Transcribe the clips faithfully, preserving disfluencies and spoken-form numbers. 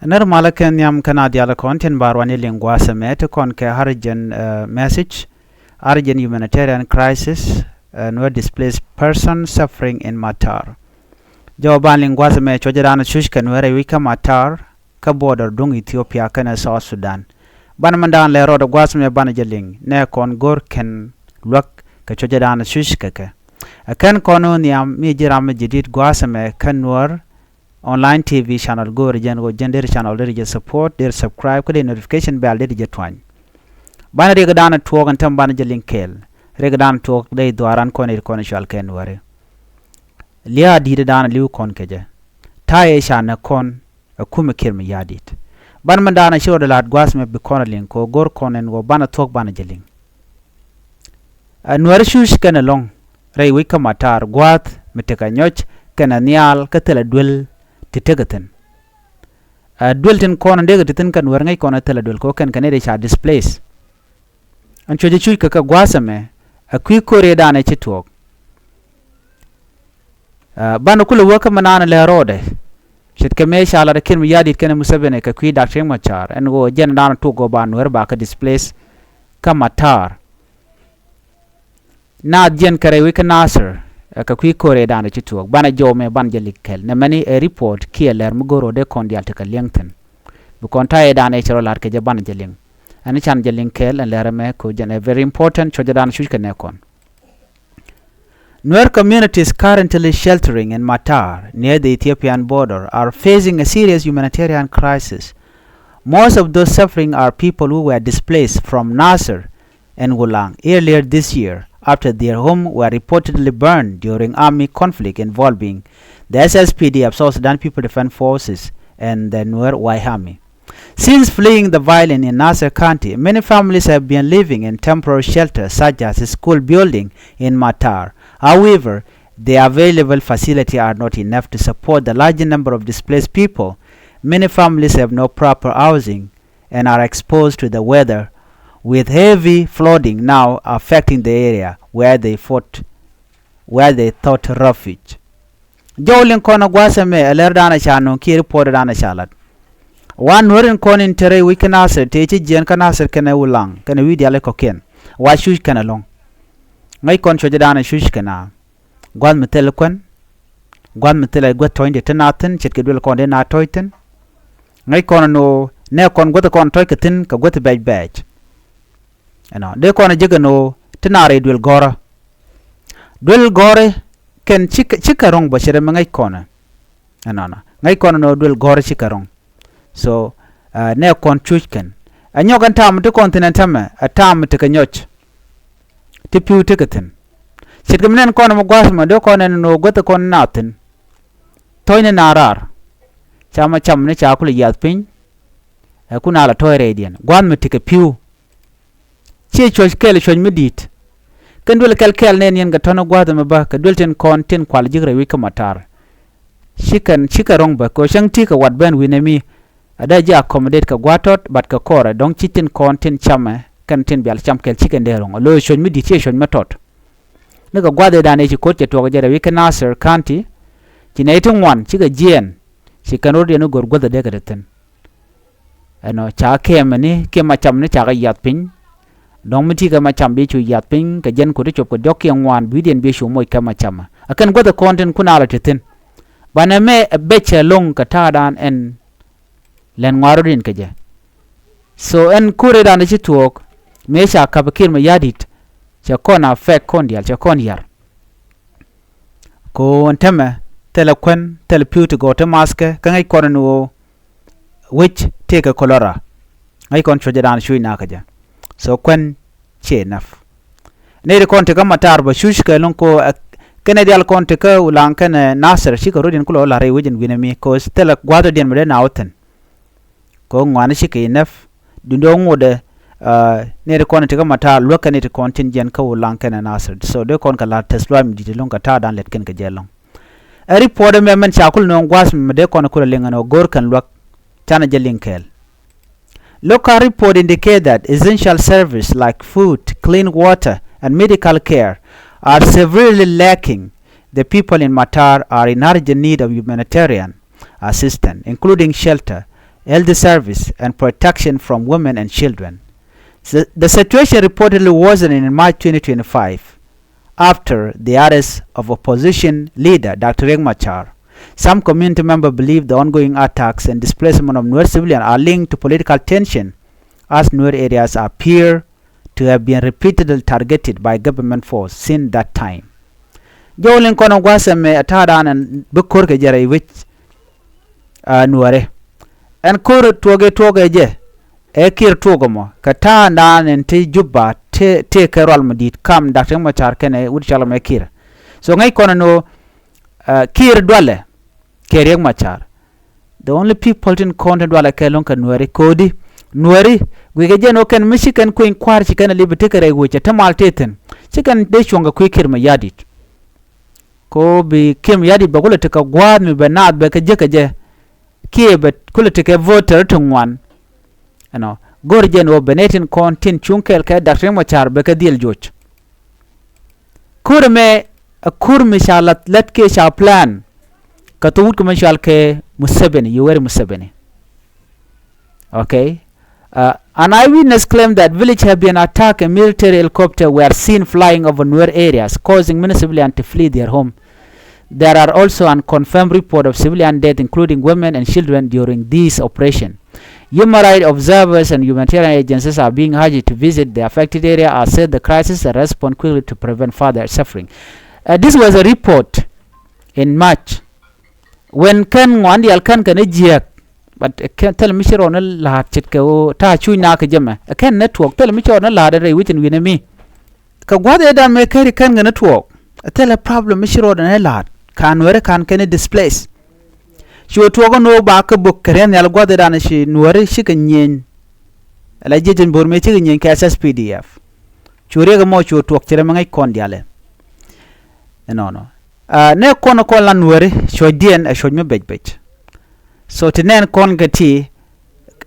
Nɛr malä kɛ nhiam kä na diaal kɔn tin ba ruani liŋ gua̱a̱th ɛmɛ ti kɔn kɛ urgent, eh, message, urgent humanitarian crisis, eh, Nuer displaced person suffering in Matar. Jɔw ban liŋ gua̱a̱th ɛmɛ cuɔ̱cɛ dan cuc kɛ Nuer ɛ wi̱c kä Matar kä border duŋ Ethiopia kɛnɛ South Sudan. Banɛ mɛn dan lɛ rɔɔdɛ gua̱a̱th ɛmɛ banɛ jɛ liŋ nɛ kɔn go̱r kɛn luäk kɛ cuɔ̱cɛ dan cuc kɛ kɛ. Ɛ kɛn kɔn ɣöö nhiam mi ji̱ ram mi ji̱ di̱t gua̱a̱th ɛmɛ kä Nuer online T V channel go̱o̱rɛ jɛn ɣöö jɛn deri channel deri jɛ support, deri subscribe, kä deri notification bell deri jɛ tuany. Banɛ riɛk dan tuɔɔk ɛn tɛm banɛ jɛ liŋ kɛɛl. Riɛk dan tuɔɔk dee dhuaaran kɔn iri kɔn cual kɛn wääri. Lia̱a̱ di̱i̱t dan li̱w kɔn kɛ jɛ. Ta̱yɛ ca nɛ kɔn ɛ kumɛ Kiir Mayardit. Banɛ mɛn dan ci rɔɔdɛ la̱a̱t gua̱a̱th mɛ bi kɔn ɛ liŋ kɛ ɣöö go̱r kɔn ɛn ɣöö banɛ thuɔ̱k banɛ jɛ liŋ. Ɛ Nuɛr cuc kɛn ɛlɔ̱ŋ rɛy wec kä Matar gua̱a̱th mi tekɛ nyɔc kɛnɛ nhial kä thilɛ duel ti tekɛ thi̱n. Ɛ duel tin kɔn in dee kɛ ti thi̱n kä Nuɛr ŋäc kɔn ɛ thilɛ duel kɛ ɣöö kɛn kɛ nɛy ti ca displace. Ɛn cuɔ̱cɛ cuc kɛ kɛ gua̱a̱th ɛmɛ ɛ kui̱ ko̱riɛ danɛ ci tuɔɔk. Ɛ banɛ kulɛ wä kä mi naan lɛ rɔɔdɛ. Ce̱tkɛ mëë ca lat ɛ Kiir Mayardit kɛnɛ Museveni kɛ kui̱ Dak Riek Machar ɛn ɣöö jɛn danɛ tuk ɣöö ba Nuɛr ba kɛ displace kä Matar. Naath jiɛn kɛ rɛy wec kä Nasir ɛ kɛ kui̱ ko̱rɛ danɛ ci tuɔɔk banɛ jɔw mɛ banɛ jɛ liŋ kɛɛl nɛ mɛni ɛ report kiɛ lɛr mi go̱r ɣöö dee kɔn diaal tekɛ liɛŋ thi̱n. Bi kɔn ta̱yɛ danɛ cɛ rɔ la̱t kɛ jɛ banɛ jɛ liŋ. Ɛn can jɛ liŋ kɛɛl ɛn lɛr ɛmɛ kɛ ɣöö jɛn ɛ very important cuɔ̱cɛ danɛ cuc kɛ nɛ kɔn. Nuer communities currently sheltering in Matar near the Ethiopian border are facing a serious humanitarian crisis. Most of those suffering are people who were displaced from Nasir and Wulang earlier this year after their home were reportedly burned during army conflict involving the S S P D F, South Sudan People Defense Forces, and the Nuer White Army. Since fleeing the violence in Nasir County, many families have been living in temporary shelters such as a school building in Matar. However, the available facilities are not enough to support the large number of displaced people. Many families have no proper housing and are exposed to the weather, with heavy flooding now affecting the area where they fought, where they sought refuge. Jɔw liŋ kɔn ɛ gua̱a̱th ɛmɛ ɛ lɛr danɛ ca nöŋ kiɛ report danɛ ca lat. Wa Nuɛr in kɔn in te rɛy wec kä Nasir tëë ci jiɛɛn kä Nasir kɛnɛ Wulaŋ kɛnɛ wi̱i̱ diaal kɔ̱kiɛn. Wa cuc kɛn ɛlɔ̱ŋ. Ŋäc kɔn cuɔ̱cɛ danɛ cuc kɛn a gua̱a̱th mi thilɛ kuän. Gua̱a̱th mi thilɛ guäth tɔ̱cni ti na thi̱n ce̱tkɛ duel kɔn dee na tɔ̱c thi̱n. Ŋäc kɔn ɛn ɣöö nɛ kɔn guäth kɔn tɔ̱ckɛ thi̱n kɛ guäth bɛc bɛɛc. Ɛnɔ dee kɔn ɛ jek ɛn ɣöö ti na rɛy duel gɔ̱rä. Duel gɔ̱rä kɛn cikɛ, cikɛ ro̱ŋ bä ce̱t ɛmɛ ŋäc kɔn ɛ. Ɛnɔnɔ ŋäc kɔn ɛn ɣöö duel gɔ̱rä cikɛ ro̱ŋ. So, ɛ, nɛ kɔn cuc kɛn. Ɛ nyɔk ɛn ta̱a̱m ti kɔn thi̱n ɛn täämɛ, ɛ ta̱a̱m tekɛ nyɔc. Ti pi̱w tekɛ thi̱n. Ce̱tkɛ mi nɛn kɔn ɛmɛ gua̱a̱th ɛmɛ, dee kɔn ɛn ɛn ɣöö guäth kɔn na thi̱n. Tɔ̱cni na raar. Ca mɛ cam ni ca kulɛ yiath piny. Ɛ kun a la tɔ̱c rɛydiɛn. Gua̱a̱th ɛmɛ tekɛ pi̱w. Ciɛ cuɔ̱c kɛl cuɔ̱c mi di̱i̱t. Kɛn duel kɛl kɛl nɛn yɛn kɛ tɔ̱n gua̱a̱th ɛmɛ bä kɛ duel tin kɔn tin kual ji̱k rɛy wec kä Matar. Cikɛn, cikɛ ro̱ŋ bä kɛ cäŋ ti kɛ wat ben wi̱nɛ mi. Ɛ dee ji̱ accommodate kɛ gua̱a̱th tɔt, but kɛ kɔrɛ dɔ̱ŋ ci tin kɔn tin camɛ kɛn tin bial cam kɛl cikɛn dee ro̱ŋ. Ɛ lo̱c cuɔ̱c mi di̱i̱t ciɛ cuɔ̱c mi tɔt. Ni kɛ gua̱a̱th ëëdan ëë ci ko̱t cɛ tuɔɔk jɛ rɛy wec kä Nasir County. Ci nɛy ti ŋuan cikɛ jiɛɛn. Ci kɛn rot yɛn i̱ go̱r guäth ɛ dee kɛ te thi̱n. Ɛnɔ ca kɛmɛ ni kɛ ma cam ni ca kɛ yiath piny. Dɔ̱ŋ mi ti kɛ ma cam bi cu yiath piny kɛ jɛn kut ti cop kɛ diɔ̱k kiɛ ŋuan bi diɛn bi cu moc kɛ ma cam. Ɛ kɛn guäth ɛ kɔn tin kun a la te thi̱n. Banɛ mɛ ɛ bec cɛ lo̱ŋ kɛ ta̱a̱dan ɛn lɛn ŋua̱r rot in kɛ jɛ. So ɛn ko̱r ëëdan ci tuɔɔk mëë ca ka̱p Kiir Mayardit cɛ kɔn a fɛk kɔn diaal cɛ kɔn yar. Ko ɛn täämɛ thilɛ kuän thilɛ pi̱w ti gɔw ti mathkɛ kä ŋäc kɔn ɛn ɣöö wec tëëkɛ cholera. Ŋäc kɔn cuɔ̱cɛ daan cuc nakä jɛ. So kuän ciɛ enough. Nɛy ti kɔn ti kä Matar bä cuc kɛ lo̱ŋ ko, ɛ, kɛnɛ diaal kɔn ti kä Wulaŋ kɛnɛ Nasir cikɛ rot in kulɛ wä la̱r rɛy wec in wi̱nɛ mi, 'cause thilɛ gua̱a̱th rɔ̱diɛn mi dee na wä thi̱n. Ko ŋuani cikɛ enough. Duundɛ wä ŋotdɛ, ɛ, nɛy ti kɔn ti kä Matar luäk kɛnɛ ti kɔn tin jiɛn kä Wulaŋ kɛnɛ Nasir. So dee kɔn kɛ la̱r tɛth luaam mi di̱t ɛlɔ̱ŋ kɛ ta̱a̱ daan lɛt kɛn kɛ jɛ ɛlɔ̱ŋ. Ɛ report ɛmɛ mɛn ca kul nööŋ gua̱a̱th mi dee kɔn kulɛ liŋ ɛn ɣöö go̱o̱r kɛn luäk. Canɛ jɛ liŋ kɛɛl. Local report indicate that essential service like food, clean water, and medical care are severely lacking. The people in Matar are in urgent need of humanitarian assistance, including shelter, health service, and protection from women and children. The, the situation reportedly worsened in March twenty twenty-five after the arrest of opposition leader Doctor Riek Machar. Some community members believe the ongoing attacks and displacement of Nuer civilians are linked to political tension, as Nuer areas appear to have been repeatedly targeted by government force since that time. Jɔw liŋ kɔn gua̱a̱th ɛmɛ ɛ ta̱a̱dan ɛn bi ko̱r kɛ jɛ rɛy wec, a, Nuäri. Ɛn ko̱r tuɔɔk ɛ tuɔɔk ɛ jɛ ɛ Kiir tuɔɔk ɛmɔ kɛ ta̱a̱dan ɛn ti Juba tëë, tëë kɛ rual mi di̱i̱t kam Doctor Riek Machar kɛnɛ wut cɔal ɛmɛ Kiir. So ŋäc kɔn ɛn ɣöö, a, Kiir dualɛ kɛ Riek Machar. The only people tin kɔn tin dualɛ kɛ lo̱ŋ kɛ Nuäri ko̱di Nuäri guikɛ jɛn ɣöö kɛn mi ci kɛn kueny kua̱r ci kɛn ɛ li̱p ɛ tekɛ rɛy wecɛ te mal tëë thi̱n. Ci kɛn dee cuɔ̱ŋ kɛ kui̱ Kiir Mayardit. Ko bi Kiir Mayardit bɛ kulɛ tekɛ gua̱a̱th mi bɛ naath bɛ kɛ jek kɛ jɛ kiɛ bɛ kulɛ tekɛ voter ti ŋuan. Ɛnɔ go̱r jɛn ɣöö bɛ nɛy tin kɔn tin cuŋ kɛɛl kɛ Doctor Riek Machar bɛ kɛ dhil joc. Ko̱r ɛmɛ ɛ ko̱r mi ca lath lät kiɛ ca plan kɛ thok wut kɛ mɛ cɔal kɛ Museveni, Yoweri Museveni. Okay. Uh, an eyewitness claimed that village have been attacked and military helicopter were seen flying over Nuer areas, causing many civilians to flee their home. There are also unconfirmed report of civilian death, including women and children, during this operation. Human rights observers and humanitarian agencies are being urged to visit the affected area as said the crisis and respond quickly to prevent further suffering. Uh, this was a report in March. When kɛn ŋuan diaal kɛn kɛn jiääk, but kɛn thilɛ mi ci rɔɔdɛ la̱a̱t ce̱tkɛ ɣöö ta̱a̱ cuc naath kɛ jɛ mɛ. Ɛ kɛn network thilɛ mi ci rɔɔdɛ la̱a̱t ɛn rɛy wec in wi̱nɛ mi. Kɛ gua̱th ëëdan mëë kɛri kɛn kɛ network. Ɛ thilɛ problem mi ci rɔɔdɛ nɛ la̱a̱t. Ka̱n Nuäri ka̱n kɛn displace. Cuɛ tuɔɔk ɛn ɣöö ba kɛ bök kɛ riɛn nhial gua̱th ëëdan ci Nuäri cikɛ nyieny. Ala jiec in bo̱r mëë cikɛ nyieny kɛ S S P D F. Cu Riek ɛmɔ cuɛ tuɔɔk ci rɛm ɛ ŋäc kɔn diaal ɛ. Ɛnɔnɔ. Ah, nɛ kɔn kɔn la Nuäri cuɔ̱cdiɛn ɛ cuɔ̱c mi bec bec. So ti nɛn kɔn kɛ ti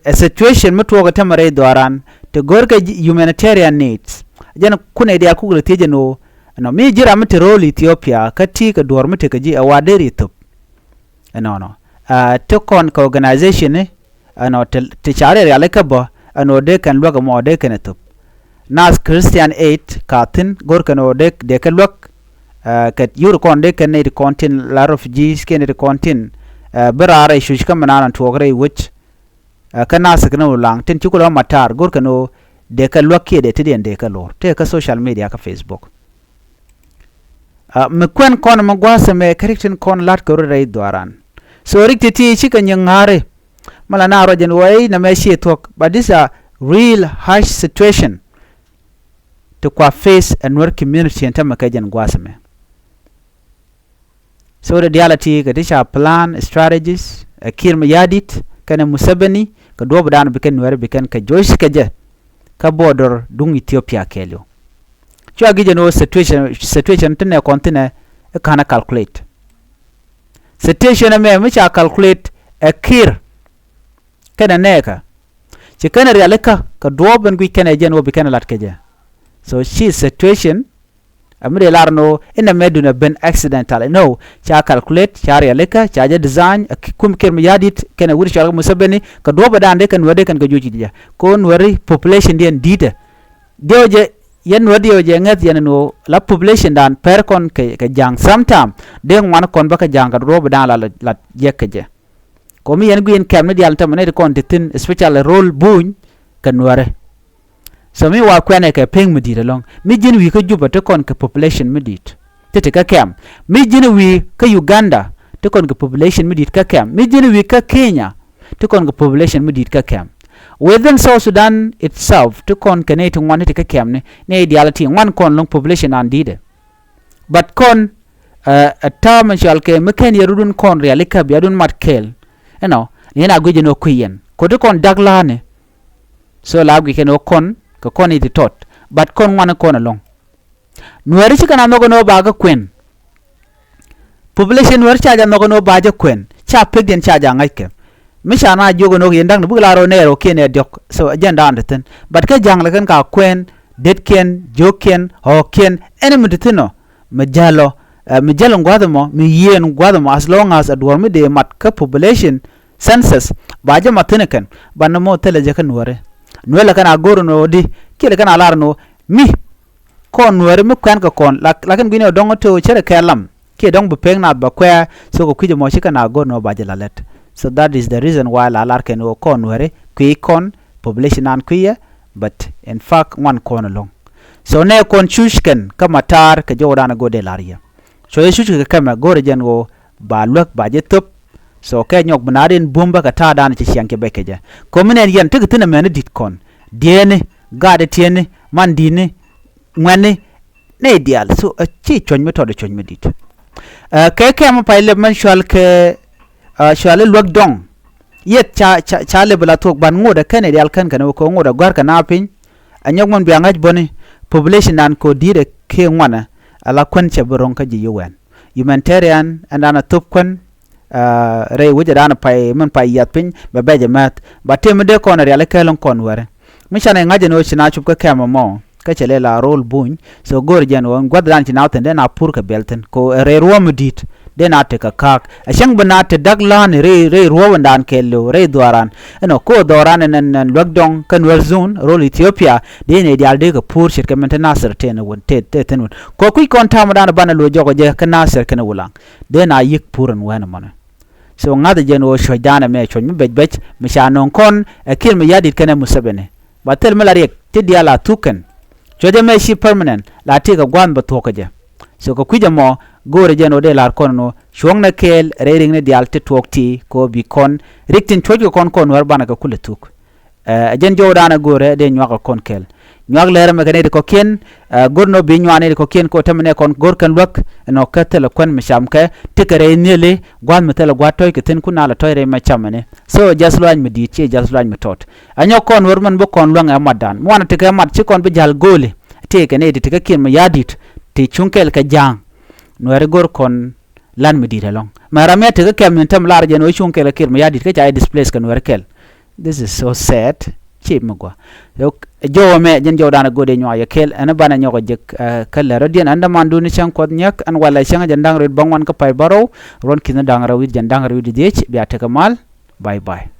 ɛ situation mi tuɔɔk ɛ tämɛ rɛy dhɔaaran ti go̱rkɛ humanitarian needs. Jɛn kunɛ diaal kuk lɛ thiec ɛn ɣöö ɛnɔ mi ji̱ ram mi te ro̱o̱l Ethiopia kä ti kɛ duɔ̱ɔ̱r mi tekɛ ji̱ ɛ wa deri thöp. Ɛnɔnɔ. Ah, ti kɔn kɛ organization ni ɛnɔ ti, ti ca riɛl rialikä bä ɛn ɣöö dee kɛn luäk ɛmɔ dee kɛn ɛ thöp. Nath Christian Aid ka thi̱n go̱r kɛn ɣöö dee, dee kɛ luäk, ah, kɛ yur kɔn dee kɛn nɛy ti kɔn tin la refugees kiɛ nɛy ti kɔn tin, ah, bi raar rɛy cuc kä mi naan tuɔɔk rɛy wec. Ah, kä nath kɛn ɣöö laŋ tin ci kulɛ matar go̱r kɛn ɣöö dee kɛ luäk kiɛ dee ti diɛn dee kɛ lo̱r tëë kä social media kä Facebook. Ah, mi kuɛn kɔn mi gua̱a̱th ɛmɛ kä rik tin kɔn la̱t kɛ rɔ rɛy dhuaaran. So rik ti̱ti̱ cikɛ nyiŋ ŋa̱ri. Mala na ruac ɛn wä i̱ nɛmɛ ciɛ thuɔ̱k. But these are real harsh situation. Ti kua face ɛ Nuer community ɛn tämɛ kɛ jɛn gua̱a̱th ɛmɛ. So dee diaal a ti kɛ ti ca plan strategies ɛ Kiir Mayardit kɛnɛ Museveni kɛ duɔ̱ɔ̱pdan bi kɛn Nuɛri bi kɛn kɛ joc kɛ jɛ. Kä border duŋ Ethiopia kɛɛliw. Cua gi̱c ɛn ɣöö situation, situation ti nɛ kɔn thi̱nɛ i̱ ka̱n ɛ calculate. Situation ɛmɛ mi ca calculate ɛ Kiir kɛnɛ nɛɛkä. Ci kɛn ɛ rialikä kɛ duɔ̱ɔ̱p ɛn guic kɛnɛ jɛn ɣöö bi kɛn ɛ la̱t kɛ jɛ. So ci situation ɛ mi dee lar ni ɣöö inɛ mɛ dun ɛ ben accidental inɔ ca calculate ca rialikä ca jɛ design ɛ kum Kiir Mayardit kɛnɛ wut cɔal kɛ Museveni kɛ duɔ̱ɔ̱pdan dee kɛn Nuɛri dee kɛn kɛ juɔc jɛ. Kɛ ɣöö Nuɛri population diɛn di̱tɛ. Diɛw jɛ yɛn Nuɛri diɛw jɛ ŋäth yɛn ni ɣöö la population dan pɛr kɔn kɛ, kɛ ja̱a̱ŋ sometime dee ŋuan kɔn bä kɛ ja̱a̱ŋ kɛ duɔ̱ɔ̱pdan la, la, la jiɛk kɛ jɛ. Kɔ mi yɛn gui̱i̱n kɛm ni diaal tämɛ nɛy ti kɔn ti thi̱n especially ro̱l Buny kɛ Nuɛri. So mi wa kuɛnɛ kɛ pek mi di̱i̱t ɛlɔ̱ŋ mi ji̱n wi̱i̱ kä Juba ti kɔn kɛ population mi di̱i̱t ti ti kä kɛm. Mi ji̱n wi̱i̱ kä Uganda ti kɔn kɛ population mi di̱i̱t kä kɛm. Mi ji̱n wi̱i̱ kä Kenya ti kɔn kɛ population mi di̱i̱t kä kɛm. Within South Sudan itself ti kɔn kɛ nɛy ti ŋuan ti ti kä kɛm ni nɛy diaal ti ŋuan kɔn ɛlɔ̱ŋ population an di̱i̱tɛ. But kɔn, ɛ, ɛ ta̱a̱ mi cɔal kɛ mi ken yɛ rudun kɔn rialikä bia dun mat kɛɛl. Ɛnɔ ni yɛn a guic ɛn ɣöö kui̱ yɛn ko̱ti kɔn da̱k la̱a̱ni. So la guic kɛn ɣöö kɔn kɛ kɔn i̱ ti tɔt. But kɔn ŋuan kɔn ɛlɔ̱ŋ. Nuɛɛri cikɛ na nhɔk ɛn ɣöö ba kɛ kuɛn. Population Nuɛɛri ca jɛ nhɔk ɛn ɣöö ba jɛ kuɛn ca pekdiɛn ca jɛ ŋa̱ckɛ. Mi ca na jiök ɛn ɣöö yɛn da̱kni bikɛ la rɔ nɛɛr ɣöö kiɛn ɛ diɔ̱k. So agenda an ti thi̱n but kä ja̱ŋ lɛ kɛn ka kuɛn detkiɛn jiökkiɛn ɣɔ̱ɔ̱kiɛn ɛn mi ti thi̱n ɔ mi jäl ɔ, ɛ, mi jäl in gua̱th ɛmɔ mi yiëë in gua̱th ɛmɔ as long as a duɔ̱ɔ̱r mi dee mat kä population census. ba jɛ ma thi̱n kɛn, ba ni mɔ thilɛ jɛ kä nuääri. Nuäri lɛ kɛn a go̱r ni ɣöö di, kiɛ lɛ kɛn a lar ni ɣöö mi kɔn nuääri mi kuɛn kɛ kɔn, lak-, lakin gui̱ni ɣöö dɔ̱ŋ ɣä te ɣöö cärɛ kɛ lam kiɛ dɔ̱ŋ bi pek naath ba kuɛɛr. So kɛ kui̱c ɛmɔ ci kɛn a go̱r ni ɣöö ba jɛ la lät. So that is the reason why la lar kɛn ɣöö kɔn nuääri kui̱ kɔn, population an kui̱ yɛ, but in fact ŋuan kɔn ɛlɔ̱ŋ. So nɛ kɔn cuc kɛn kä ma ta̱a̱r kɛ jɔwdan go̱r dee lar yɛ. So yɛ cuc kɛ kɛmɛ go̱r jɛn ɣöö ba luäk ba jɛ thöp. So kɛ nyɔk bi na rin bumbä kɛ ta̱a̱dan ci ciɛŋ kɛ bɛc kɛ jɛ. Komi nɛn yɛn tekɛ thi̱n ɛmɛni di̱t kɔn, diɛɛni, gaatdɛ tiɛni, man di̱tni, ŋuɛ̈tni, nɛy diaal. So ɛ ci cuɔ̱ny mi tɔt ɛ cuɔ̱ny mi di̱t. Ɛ kɛ kɛmɛ pay lɛp mɛn cual kɛ, ɛ, cual i̱ luäk dɔŋ. Yɛth ca, ca, ca lɛp ila thuɔ̱k ban ŋot ɛ kɛn nɛy diaal kɛn kɛn wä kɛ ŋot ɛ gɔ̱a̱r kɛ na piny. Ɛ nyɔk mɛn bia ŋa̱c bäni, population dan kɛ ɣöö di̱i̱t ɛ kiɛ ŋuanɛ, ala kuän cɛ bi ro̱ŋ kä ji̱ U N. Humanitarian ɛn dan ɛ thop kuän, ɛ, rɛy wecɛ dan ɛ pay, mɛn pay yiath piny, bɛ bɛc ɛ mɛth. Ba tëë mi dee kɔn ɛ rial ikɛɛl in kɔn wɛri. Mi canɛ ŋa̱c ɛn ɣöö ci na cop kä kɛmɛ mɔ, kä cɛ lɛ la rol buny. So go̱o̱r jɛn ɣöö gua̱th dan ci na wä thi̱n dee na pur kɛ biɛl thi̱n. Kɛ ɣöö rɛy ruɔ̱m mi di̱i̱t, dee na tekɛ ka̱a̱k. Ɛ cäŋ bi na te da̱k la̱a̱ni rɛy, rɛy ruɔ̱ɔ̱p in dan kɛɛliw, rɛy dhuaaran. Ɛnɔ ko̱ dhuaaran ɛn, ɛn, ɛn luäk dɔ̱ŋ kä Nuer zone, rol Ethiopia, dee nɛy diaal dee kɛ pur ce̱tkɛ min te Nasir tëë ni wun, tëë, tëë thi̱n wun. Kɛ kui̱ kɔn ta̱a̱m dan banɛ luɔ̱c jɔk ɔ jɛ kä Nasir kɛnɛ Wulaŋ. Dee na yi̱k pur ɛn wɛn ɛmɔnɛ. So ŋa̱th jɛn ɣöö cuɔ̱cdan ɛmɛ cuɔ̱c mi bɛc bɛc, mi ca nöŋ kɔn ɛ Kiir Mayardit kɛnɛ Museveni. Ba thil mi la riɛk ti diaal a thuk kɛn. Cuɔ̱c ɛmɛ ci permanent, la ti kɛ gua̱a̱th bɛ thuɔ̱k kɛ jɛ. So kɛ kui̱c ɛmɔ, go̱o̱rɛ jɛn ɣöö dee la̱r kɔn ɛn ɣöö cuɔ̱ŋnɛ kɛɛl rɛy rikni diaal ti tuɔɔk ti kɛ ɣöö bi kɔn rik tin cuɔ̱ckɛ kɔn kɔn Nuäär banɛ kɛ kulɛ thuk. Ɛ jɛn jɔwdan ɛ go̱o̱rɛ dee nyuak ɛ kɔn kɛl. Nyuak lɛr ɛmɛ kɛ nɛy ti kɔ̱kiɛn, ɛ go̱r nɔ bi nyuak nɛy ti kɔ̱kiɛn kɛ ɣöö tämɛ nɛ kɔn go̱r kɛn luäk, ɛnɔ kä thilɛ kuän mi cam kɛ, ti kɛ rɛy nhieli, gua̱th mi thilɛ gua̱th tɔ̱c kɛ thi̱n kun na lɛ tɔ̱c rɛy mɛ cam ɛni. So jath luac mi di̱i̱t, ciɛ jath luac mi tɔt. Ɛ nyɔk kɔn wär mɛn bi kɔn luäŋ ɛ matdan. Mi wanɛ ti kɛ mat, ci kɔn bi ja̱l go̱o̱li. Ti kɛ nɛy ti ti kä Kiir Mayardit, ti cuŋ kɛl kɛ ja̱a̱ŋ. Nuääri go̱r kɔn lan mi di̱i̱t ɛlɔ̱ŋ. Mɛ ram mi a ti kä kɛm min tämɛ lar jɛn wä cuŋ kɛl kɛ Kiir Mayardit kä ca jɛ displace kɛ Nuääri kɛl. This is so sad. Ci mi gua. Jɔw ɛmɛ jɛn jɔwdan ɛ go̱o̱r dee nyuak yɛ kɛl, ɛn banɛ nyɔk ɛ jek, ɛ, kä lɛr rɔ̱diɛn, ɛn dämandu ni cäŋ Kuɔth Nyiek, ɛn walɛ cäŋ jɛn da̱ŋ rɛw bäŋuan kä pay bärɔw, ruɔ̱n ki̱n da̱ŋ rɛw wi̱c jɛn da̱ŋ rɛw wi̱c dhieec, bia tekɛ mal. Bye bye.